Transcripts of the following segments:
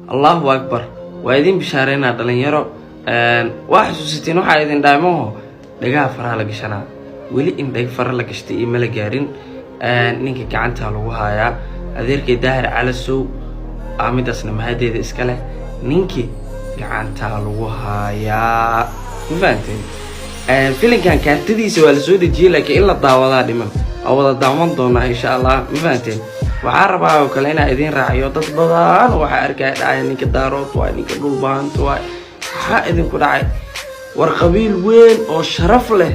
Allahu akbar! Waa idin bishaareynaa, dhalinyaro. Waa xasuusatiin waxaa idin dhahay maho? Dhagaha faraha la gashanaa. Weli in dhag fara la gashtay iyo mala gaarin. Ninka gacantaa lagu haayaa, adeerkay Daahir Calasow aa midaasna mahadeeda iska leh. Ninkii gacantaa lagu haayaa, ma fahanteen? Filinkan kaartadiisa waa lasoo dejiyey, laakiin in la daawadaa dhiman. Waa wada daawan doonaa, insha Allah. Ma fahanteen? Waxaa rabaa oo kale inaa idiin raaciyo, dad badan waxaa arkaya dhacaya, "Ninka Daarood waay, ninka Dhulbaanta waay." Maxaa idinku dhacay? War qabiil weyn oo sharaf leh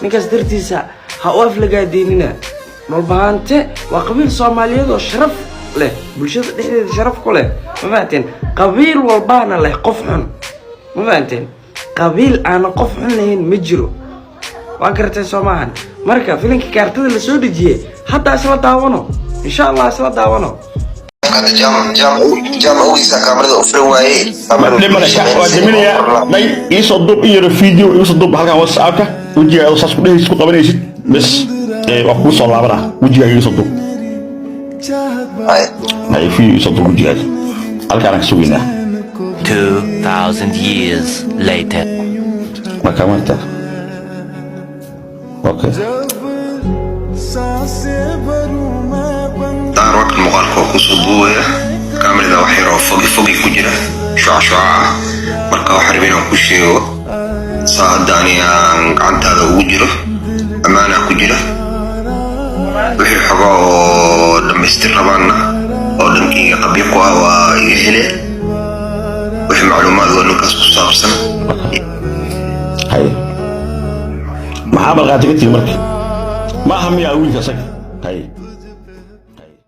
ninkaas dartiisa ha u aflagaadeynina. Dhulbahante waa qabiil Soomaaliyeed oo sharaf leh, bulshada dhexdeeda sharaf ku leh. Ma fahanteen? Qabiil walbaana leh qof xun. Ma fahanteen? Qabiil aana qof xun lahayn ma jiro. Waa garatay, soo maahan? Marka filinka kaartada la soo dejiyey hadda isla daawano, insha Allah, isla daawano. Hadda jaam jaam jaam awgiisa kaamirada u furan waayey. Dhib male, waa daminayaa. Dhay iisoo duub in yaro video, iisoo duub halkan WhatsAppka. Wejigaaga saas ku dhehaysid, ku qabanaysid bes. Waa kugu soo laabanaa. Wejigaaga iisoo duub. Hay, video iisoo duub wejigaaga. Halkaanaan ka sugaynaa. 2,000 years later. Marka maarta, okay. Daaroodka muuqaalka waa kusoo duubaya. Kaamirada wax yar oo fogi fogi ku jira, shuca shuca ah. Marka waxaan rabay inaan ku sheego, saa hadda ani aan gacantaada ugu jiro, ammaanaa ku jira. Wixii xogo oo dhammaystir rabaanna oo dhankayga qabyo ku ah waa iga hele. Wixii macluumaad oo ninkaas ku saabsan. Hay, maxaa markhaati ka tihi? Marka ma aha miyaa wiilka asaga? Hay.